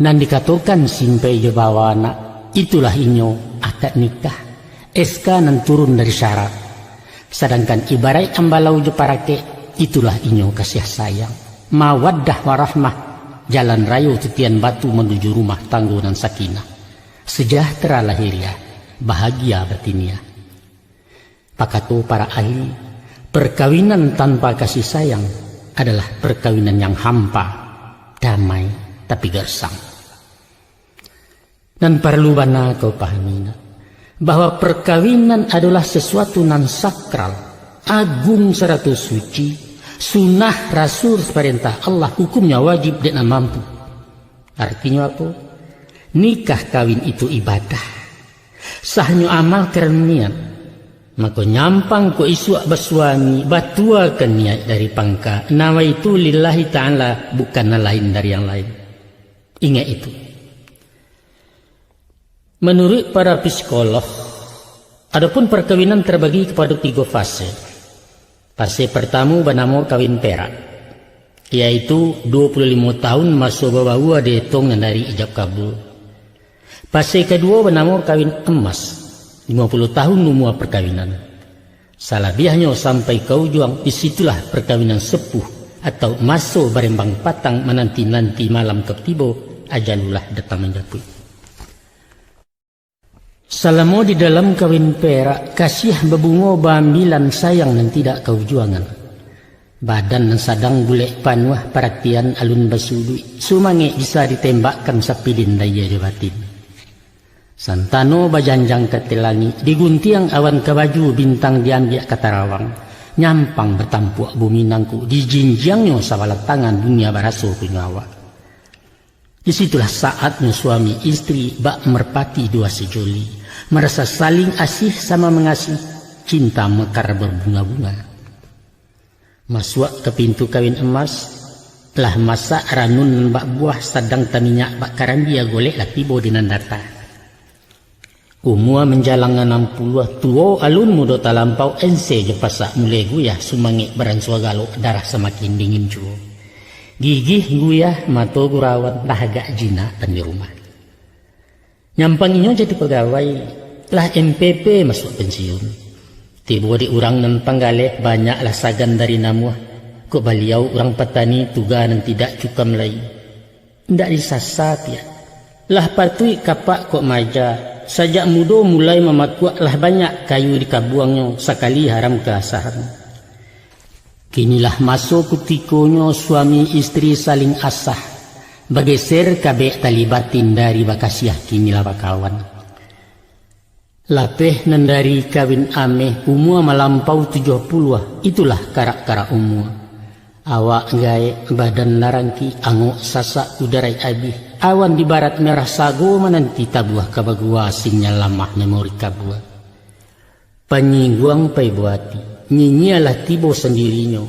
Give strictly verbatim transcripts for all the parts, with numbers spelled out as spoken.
Nan dikatokan simpai jo bawa anak, itulah inyo akad nikah, S K nan turun dari syara. Sadangkan ibaraik ambalau jo parakek, itulah inyo kasiah sayang, mawaddah warahmah, jalan rayo titian batu manuju rumah tanggo nan sakinah, sejahtera lahiriah, bahagia batiniah. Pakato para ahli, perkawinan tanpa kasih sayang adalah perkawinan yang hampa, damai, tapi gersang. Nan paralu bana kau pahami nak, bahwa perkawinan adolah sasuatu nan sakral, agung sarato suci, sunah rasul parentah Allah, hukumnya wajib dek nan mampu. Artinyo apo? Nikah kawin itu ibadah. Sahnyo amal karano niat. Mako nyampang kok isuak basuami, batuakan niat dari pangka, nawaitu lillahi ta'ala, bukan nan lain dari yang lain. Ingat itu. Manuruik para psikolog, adopun parkawinan tabagi kapado tigo fase. Fase partamo banamo kawin perak, yaitu duo puluah limo tahun maso babaua dietong nan dari ijab kabul. Fase kaduo banamo kawin emas, limo puluah tahun umua parkawinan. Salabiahnyo sampai ka ujuang, di situlah parkawinan sepuh, atau maso barembang patang mananti-nanti malam ka tibo, ajalulah datang manjapuik. Salamo di dalam kawin perak, kasiah babungo baambilan, sayang nan tidak kaujuangan. Badan nan sadang bulek panuah, paratian alun basuduik, sumangek bisa ditembakkan sapilin lahia jo batin. Santano bajanjang ka langik, diguntiang awan ka baju, bintang diambiak ka tarawang, nyampang batampuak bumi nangko, dijinjiangnyo sabalah tangan, dunia baraso punyo awak. Di situlah saatnyo suami istri bak merpati duo sijoli, marasa saling asih sama mangasiah, cinta mekar berbunga-bunga. Masuak ka pintu kawin emas, lah masak ranun nan bak buah, sadang taminyak bak karambia, golek lah tibo di nan data. Umua manjalang anam puluah, tuo alun mudo talampau, ense jo pasak mulai guyah, sumangek baransua galok, darah samakin dingin juo. Gigih guyah, mato gurawan, lah agak jinak tan di rumah. Nyampang inyo jadi pagawai, lah M P P masuak pensiun. Tibo di urang nan panggaleh, banyaklah sagan dari namuah. Kok baliau urang patani, tuga nan tidak cukam lai. Indak disasa piak. Lah patuik kapak kok maja, sajak mudo mulai mamakuak, lah banyak kayu di kabuangnyo, sakali haram kaasahan. Kinilah maso kutikonyo suami istri saling asah, bageser kabek tali batin, dari bakasiah kinilah bakawan. Lapeh nan dari kawin ameh, umua malampau tujuah puluah, itulah karak-karak umua. Awak gaek, badan larangki, angok sasak, kudaraik abih, awan di barat merah sago mananti tabuah ka bagua, sinyal lamah memori kabua. Panyingguang pai buati, nyinyia lah tibo sandirinyo.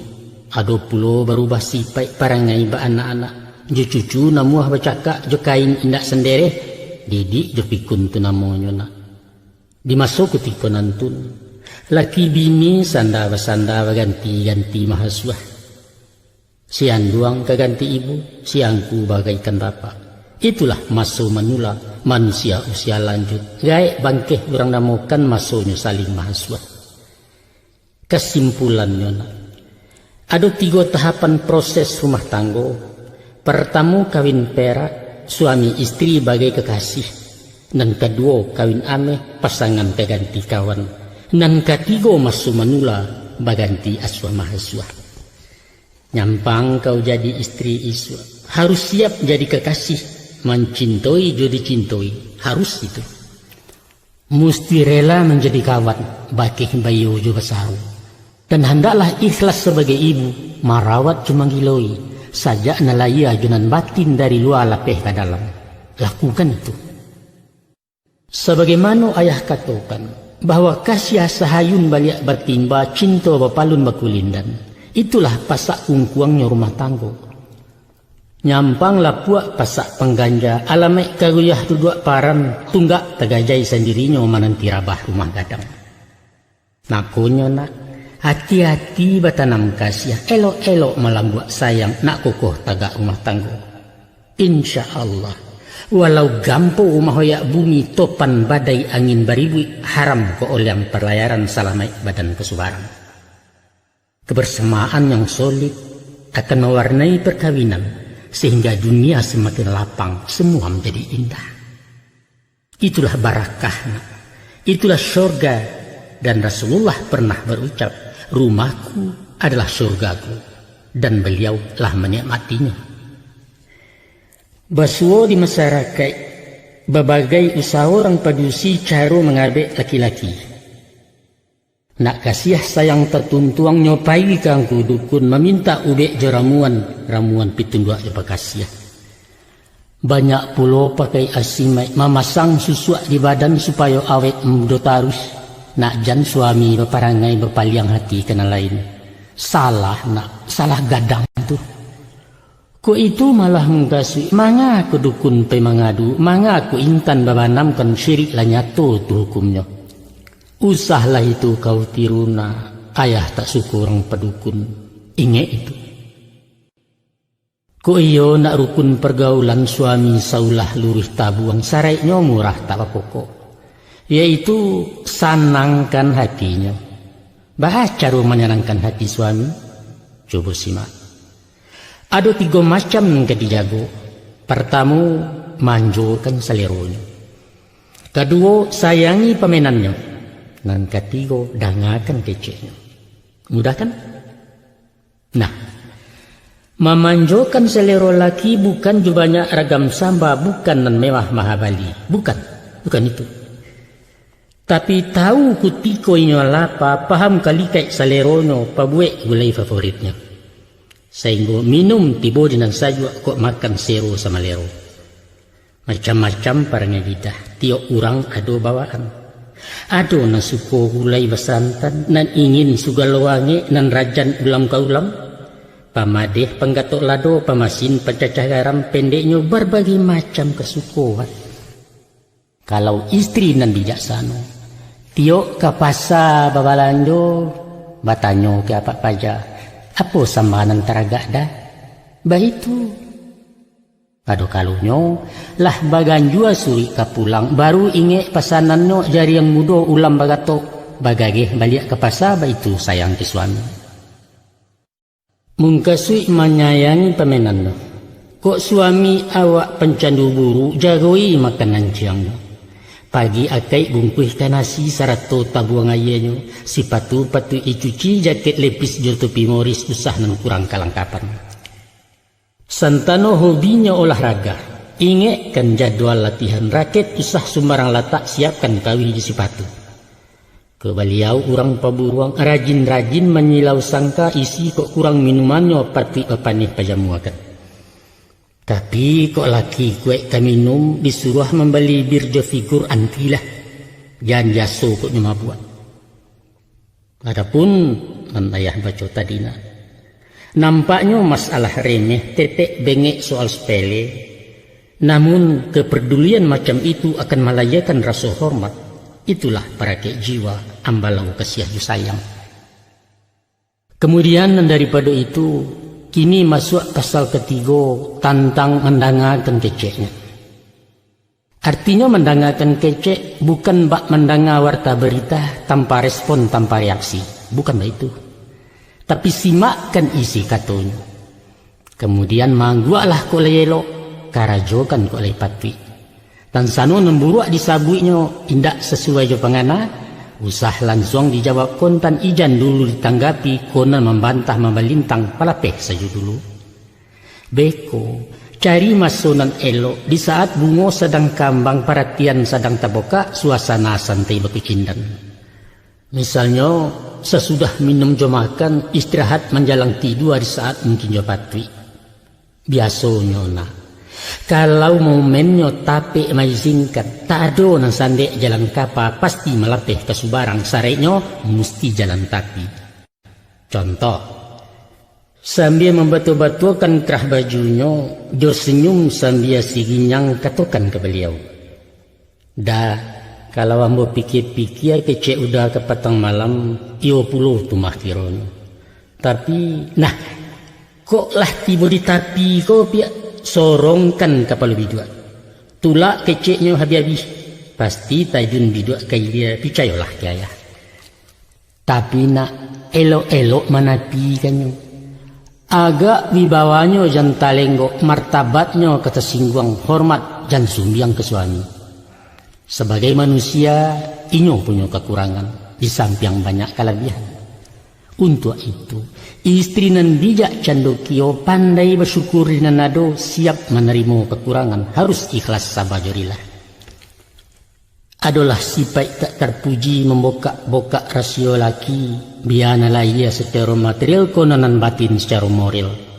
Ado pulo barubah sipaik, parangai baanak-anak, jo cucu namuah bacakak, jo kain indak sandereh, didik jo pikun tu namonyo nak. Di maso kutiko nantun, laki bini sanda basanda baganti-ganti mahasuah. Si anduang ka ganti ibu, si angku bagaikan bapak. Itulah maso manula, manusia usia lanjut, gaek bangkeh urang namokan, masonyo saling mahasuah. Kasimpulannyo nak, ado tigo tahapan proses rumah tanggo. Partamo kawin perak, suami istri bagai kakasih. Nan kaduo kawin ameh, pasangan ka ganti kawan. Nan katigo maso manula, baganti asuah mahasuah. Nyampang kau jadi istri isuak, harus siap jadi kakasih, mancintoi jo dicintoi, harus itu. Musti rela manjadi kawan, bakeh baiyo jo basaru. Dan handaklah ikhlas sabagai ibu, marawat jo manggiloi, sajak nan lahia jo nan batin, dari lua lapeh ka dalam. Lakukan itu. Sabagaimano ayah katokan, bahwa kasiah sahayun baliak batimba, cinto bapalun bakulindan. Itulah pasak kungkuangnyo rumah tanggo. Nyampang lapuak pasak pangganja, alamaik ka guyah duduak paran, tunggak tagajai sandirinyo mananti rabah rumah gadang. Makonyo nak, ati-ati batanam kasiah, elok-elok malambuak sayang, nak kokoh tagak rumah tanggo. Insya Allah, Walau gampo mahoyak bumi, topan badai angin baribuik, haram ko oliang palayaran, salamaik badan ko subarang. Kebersamaan yang solid akan mewarnai perkawinan, sehingga dunia semakin lapang, semua menjadi indah. Itulah barakahnya, itulah syurga, dan Rasulullah pernah berucap, "Rumahku adalah syurgaku," dan beliau lah menikmatinya. Basuo di masyarakaik, babagai usaho urang padusi caro mangabek laki-laki. Nak kasiah sayang tatuntuang, nyo pai ka angku dukun, mamintak ubek jo ramuan, ramuan pitunduak jo pakasiah. Banyak pulo pakai asimaik, mamasang susuak di badan supayo awet mudo taruih. Nak jan suami baparangai bapaliang hati ka nan lain. Salah nak, salah gadang tu. Kok itu malah mungkasuik, manga ko dukun pai mangadu, manga ko intan babanamkan, syirik lah nyato tu hukumnyo. Usahlah itu kau tiru nak, ayah tak suko urang padukun. Ingek itu. Kok iyo nak rukun pergaulan, suami saulah luruih tabuang, saraiknyo murah tak bapokok, yaitu sanangkan hatinyo. Baa caro manyanangkan hati suami? Cubo simak. Ado tigo macam nan ka dijago. Partamo, manjokan saleronyo. Kaduo, sayangi pamenannyo. Nan katigo, dangakan keceknyo. Mudah kan? Nah, mamanjokan salero laki bukan jo banyak ragam samba, bukan nan mewah mahabali. Bukan. Bukan itu. Tapi tahu kutiko inyo lapa, paham kalikaik saleronyo, pabuek gulai favoritnyo. Sainggo minum tibo di nan sajuak, kok makan sero samalero. Macam-macam parangai lidah, tiok urang ado bawaan. Ado nan suko gulai basantan, nan ingin sugalo angek, nan rajan ulam ka ulam. Pamadeh panggatok lado, pamasin pancacah garam, pendeknyo barbagai macam kasukoan. Kalau istri nan bijaksano, tiok ka pasa babalanjo, batanyo ka apak paja, "Apo samba nan taragak dah?" Baitu. Ado kalonyo, lah baganjua suruik ka pulang, baru ingek pasanannyo, jariang mudo ulam bagatok, bagageh baliak ka pasa, baitu sayang ka suami. Mungkasuik manyayangi pamenannyo. Kok suami awak pancandu buruak, jagoi makanan ciangnyo. Pagi akaik bungkuihkan nasi sarato tabuang aianyo, sipatu patuik dicuci, jakek lepis jo topi moris, usah nan kurang kalangkapan. Santano hobinyo olahraga, ingekkan jadwal latihan, raket usah sumbarang latak, siapkan kawih jo sipatu. Kok baliau urang paburuang, rajin-rajin manyilau sangka, isi kok kurang minumannyo, patuik bapaneh pajamuakan. Tapi kok laki kuaik ka minum, disuruah mambali bir jo figur, antilah. Jan jaso kok nyo mabuak. Adapun nan ayah baco tadi nak, nampaknyo masalah remeh, tetek bengek soal sepele. Namun, kepedulian macam itu akan malayakan raso hormat. Itulah parakek jiwa, ambalau kasiah jo sayang. Kemudian, nan daripado itu, kini masuak pasal katigo, tantang mandangakan keceknyo. Artinyo mandangakan kecek, bukan bak mandanga warta berita, tanpa respon, tanpa reaksi. Bukan baitu. Tapi simakkan isi katonyo. Kamudian, mangguaklah kok lai elok, karajokan kok lai patuik. Tansano nan buruak disabuiknyo indak sasuai jo pangana, usah lansuang dijawab kontan, ijan dulu ditanggapi, konan mambantah mambalintang, palapeh sajo dulu. Beko, cari maso nan elok, di saat bungo sadang kambang, paratian sadang tabokak, suasana santai bakucindan. Misalnyo, sasudah minum jo makan, istirahat manjalang tidua di saat mungkin jo patuik. Biasonyo, nak, kalau momennyo tapek maizinkan, tak ado nan sandek jalan kapa, pasti malapeh ka subarang, saraiknyo musti jalan tapi. Contoh, sambia mambatua-batuakan kerah bajunyo, jo senyum sambia siginyang katokan ka baliau, "Da, kalau ambo pikia-pikia, kecek Uda ka patang malam, iyo pulo tu mah kironyo. Tapi, nah, kok lah tibo di tapi ko, piak sorongkan kapalo biduak. Tulak keceknyo habih-habih, pasti tajun biduak ka ilia, picayolah ka ayah. Tapi nak, elok-elok manapikannyo. Agak wibawanyo jan talenggok, martabatnyo ka tasingguang, hormat jan sumbiang ka suami. Sabagai manusia, inyo punyo kakurangan, di sampiang banyak kalabiahan. Untuak itu, istri nan bijak cando kio, pandai basyukuri nan ado, siap manarimo kakurangan, harus ikhlas saba jo rila. Adolah sipaik tak tarpuji, mambokak-bokak rasio laki, bia nan lahia sacaro material, ko nan batin sacaro moral.